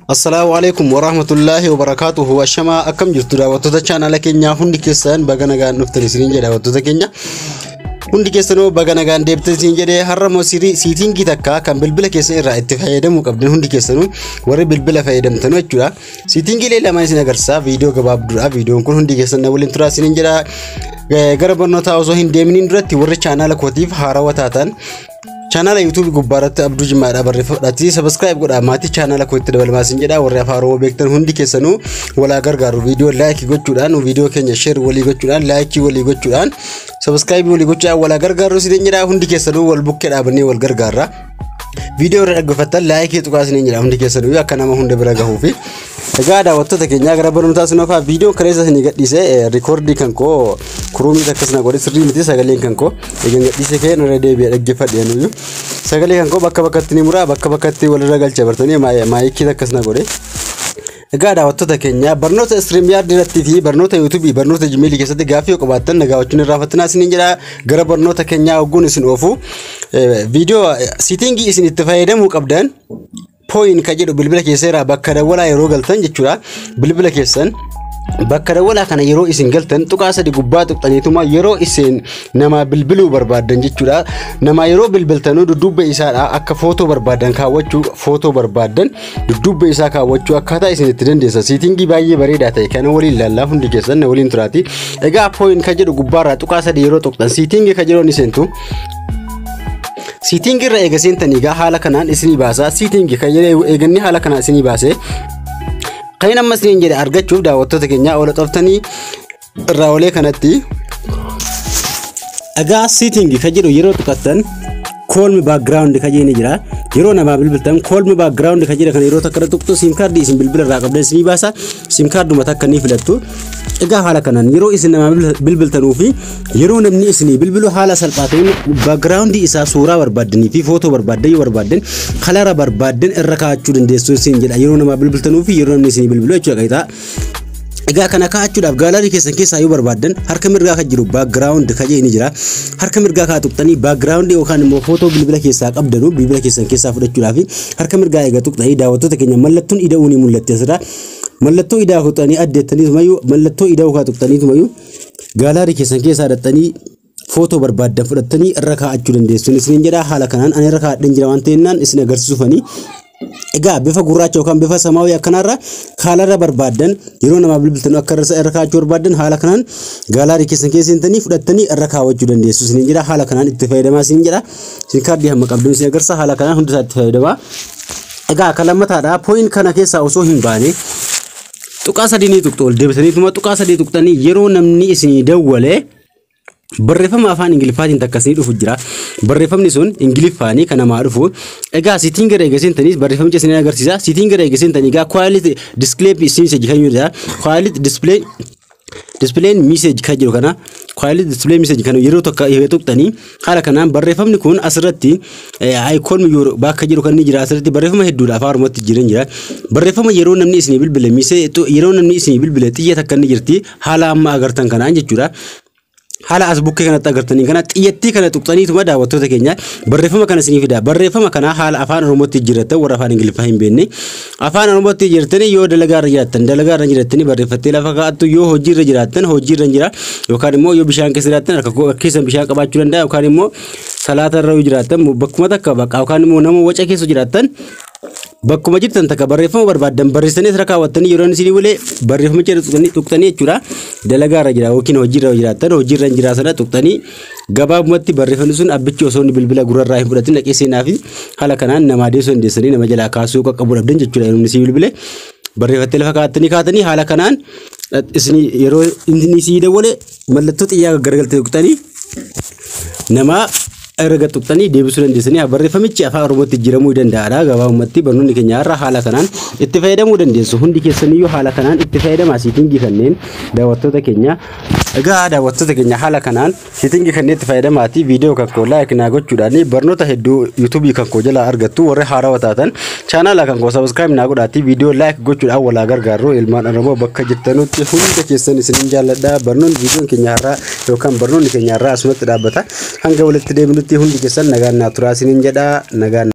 Assalaamu alaikum warahmatullaahi wabarakaatuhu. Ashamaa, akkam jirtu daawwattoota chaanaala keenyaa? Hundi keessan baga nagaan dhuftan isiniin jedha. Daawwattoota keenya hundi keessanuu baga nagaan deebtan isiniin jedhee. Har'a immoo setting takka kan bilbila keessan irraa itti fayyadamuu qabdan, hundi keessanuu warri bilbila fayyadamtanu jechuudha. Settingiilee lama isin agarsiisa, viidiyoo gabaabduudha. Viidiyoon kun hundi keessan na waliin turaa isiniin jedha. Gara barnootaa osoo hin deeminiin duratti, warri chaanaala kootiif haarawaa taatan chaanaala YouTube gubbaarratti Abduu Jimmaadha barreeffadhaati subscribe godhaa, maatii chaanaala kootti dabalamaa isin jedha. Warri Afaan Oromoo beektan hundi keessanuu walaa gargaaru, viidiyoo like gochuudhaan, viidiyoo keenya share walii gochuudhaan, like walii gochuudhaan, subscribe walii gochuudhaan walaa gargaaru isin jedha. Hundi keessanuu wal bukkee dhaabannee wal gargaarra. Viidiyoo irra dhaggeeffattan like tuqaa isin jedha hundi keessanuu, akka nama hunda bira gahuufi. Egaa daawwattoota keenyaa, gara barnootaa sinofaa. Viidiyoon kaleessa isinii gadhiise record kan koo Chrome akkas na godhe, sirrii miti sagaleen kan koo. Egaa gadhiise kee irra deebi'ee dhaggeeffadhe, nuyyuu sagalee kan koo bakka bakkatti ni muraa, bakka bakkatti walirra galcha bartanii mic akkas na godhe. Egaa daawwattoota keenya, barnoota StreamYard irratti fi barnoota YouTube, barnoota Gmail keessatti gaaffii yoo qabaattan nagaa wajjin irraafatinaa isiniin jedha. Gara barnoota keenyaa ogguun isin oofu, viidiyoo setting isin itti fayyadamuu qabdan phone ka jedhu bilbila keessa irraa bakka dawwalaa yeroo galtan jechuudha. Bilbila keessan bakka dawwalaa kana yeroo isin galtan, tuqaa sadi gubbaa tuqxaniituma yeroo isin nama bilbiluu barbaaddan jechuudha. Nama yeroo bilbiltanuu dudduubba isaadha akka footoo barbaaddan kaawwachuu, footoo barbaaddan dudduubba isaa kaawwachuu akkaataa isin itti dandeessan setting baay'ee bareedaa ta'e kana waliin ilaallaa, hundi keessan na waliin turaati. Egaa phone ka jedhu gubbaarraa tuqaa sadi yeroo tuqxan, setting ka jedhu ni seentu. Setting irra eega seentanii egaa haala kanaan isinii baasa. Setting kan jedhu eeganni haala kanaan isinii baase. Kan inni amma isiniin jedhe argachuuf, daawwattoota keenyaa, ola xoftanii irraa olee kanatti. Egaa setting kan jedhu yeroo tuqattan, call me background kan jedhu ni jira. Yeroo namaa bilbiltan call me background kan jedhu kana yeroo takka irra tuqxu, SIM card isin bilbila irraa qabdan isinii baasa. SIM carduma takka ni filattu. Egaa haala kanaan yeroo isin namaa bilbiltanuu fi yeroo namni isinii bilbilu haala salphaa ta'een background isaa suuraa barbaaddanii fi footoo barbaaddan yoo barbaaddan, color barbaaddan irra kaa'achuu dandeessu isin jedha, yeroo namaa bilbiltanuu fi yeroo namni isinii bilbilu jechuudha qayitaa. Egaa kana kaa'achuudhaaf gallery keessan keessaa yoo barbaaddan, harka mirgaa kan jiru background kan jedhu ni jira. Harka mirgaa kaa tuqxanii background yookaan immoo footoo bilbila keessaa qabdanu bilbila keessan keessaa fudhachuudhaaf harka mirgaa egaa tuqxanii, daawwattoota keenya, mallattoon ida'uu ni mul'atti asirraa. Mallattoo ida'uu tuqxanii addeettaniitumayyuu, mallattoo ida'uu kaa tuqxaniitumayyuu, gallery keessan keessaa dhaxxanii footoo barbaaddan fudhattanii irra kaa'achuu dandeessu. Isiniin jedha, haala kanaan ani irra kaa'adheen jira waan ta'ennaan isin agarsiisufanii. Egaa bifa gurraacha yookaan bifa samaawii akkanaarra color barbaaddan yeroo namaa bilbiltan akka irra kaa'achuu barbaaddan, haala kanaan gallery keessan keessa seentanii fudhattanii irra kaawwachuu dandeessu isiniin jedha. Haala kanaan itti fayyadamaa isiniin jedha. Isin kaardii hamma qabdan isin agarsiisa, haala kanaan hundi isaa itti fayyadamaa. Egaa kan lammataadha, phone kana keessaa osoo hin baane tuqaa sadii ni tuqxu. Ol deebisaniituma tuqaa sadii tuqxanii, yeroo namni isinii dawwalee barreeffama afaan Ingiliffaatiin takka isinii dhufu jira. Barreeffamni sun Ingiliffaanii kan namaa dhufu. Egaa setting gara eega seentanii barreeffamicha isinii agarsiisa. Setting gara eega seentanii egaa quality display message kan jedhudha. Quality display message kan jedhu kana, quality display message kana yeroo tokko yeroo tuqxanii, haala kanaan barreeffamni kun asirratti icon yeroo bakka jedhu kan ni jira. Asirratti barreeffama hedduudha afaan Oromootti jiran jira. Barreeffama yeroo namni isinii bilbile misee yeroo namni isinii bilbile xiyya takka ni jirti, haala amma agartan kanaan jechuudha. Haala as bukkee kanatti agartanii kana, xiyyattii kana tuqxaniituma, daawwattoota keenya, barreeffama kana isinii fida. Barreeffama kana haala afaan Oromootti jijjiirrattan, warra afaan Ingiliffaa hin beekne afaan Oromootti jijjiirtanii, yoo dalagaa irra jiraattan dalagaa irra jiraattanii barreeffattee lafa kaa'attu, yoo hojii irra jiraattan hojii irra jira, yookaan immoo yoo bishaan keessa jiraattan harka keessan bishaan qabaachuu danda'a, yookaan immoo salaata irra yoo jiraattan bakkuma takka bakka, yookaan immoo nama waca keessa jiraattan bakkuma jirtan takka barreeffama barbaaddan barreessanii asirra kaawwattanii, yeroo inni isinii bulee barreeffamicha tuqxanii jechuudha. Dalagaa irra jira yookiin hojii irra jiraattan hojii irra jira sana tuqxanii, gabaabumatti barreeffamni sun abbichi osoo inni bilbila gurrarraa hin fudhatin dhaqee seenaa fi haala kanaan namaa deessuu dandeessanii, nama jalaa kaasuu qaqqabuu dhabdan jechuudha. Yeroo inni isinii bilbile barreeffattee lafa kaa'attanii kaatanii, haala kanaan isinii yeroo inni isinii dawwale mallattoo xiyyaa garagaltee tuqxanii nama erga tuqxanii deebisuu dandeessanii, barreeffamichi afaan Oromootti jijjiiramuu danda'aadha. Gabaabumatti barnoonni keenya har'a haala kanaan itti fayyadamuu dandeessu. Hundi keessaniyyuu haala kanaan itti fayyadamaa setting kanneen, daawwattoota keenya. Egaa daawwattoota keenya, haala kanaan setting kanneen itti fayyadamaati. Viidiyoo kan koo like naa gochuudhaan barnoota hedduu YouTube kan koo jalaa argattu. Warri haarawaa taatan chaanaala kan koo subscribe naa godhaati, viidiyoo like gochuudhaan walaa gargaarru. Ilmaan Oromoo bakka jirtanutti hunda keessan isinin jaalladha. Barnoonni viidiyoon keenya har'aa yookaan barnoonni keenya har'aa asumatti dhaabbata. Hanga walitti deebinutti hundi keessan nagaan naa turaa isinin jedha, nagaan.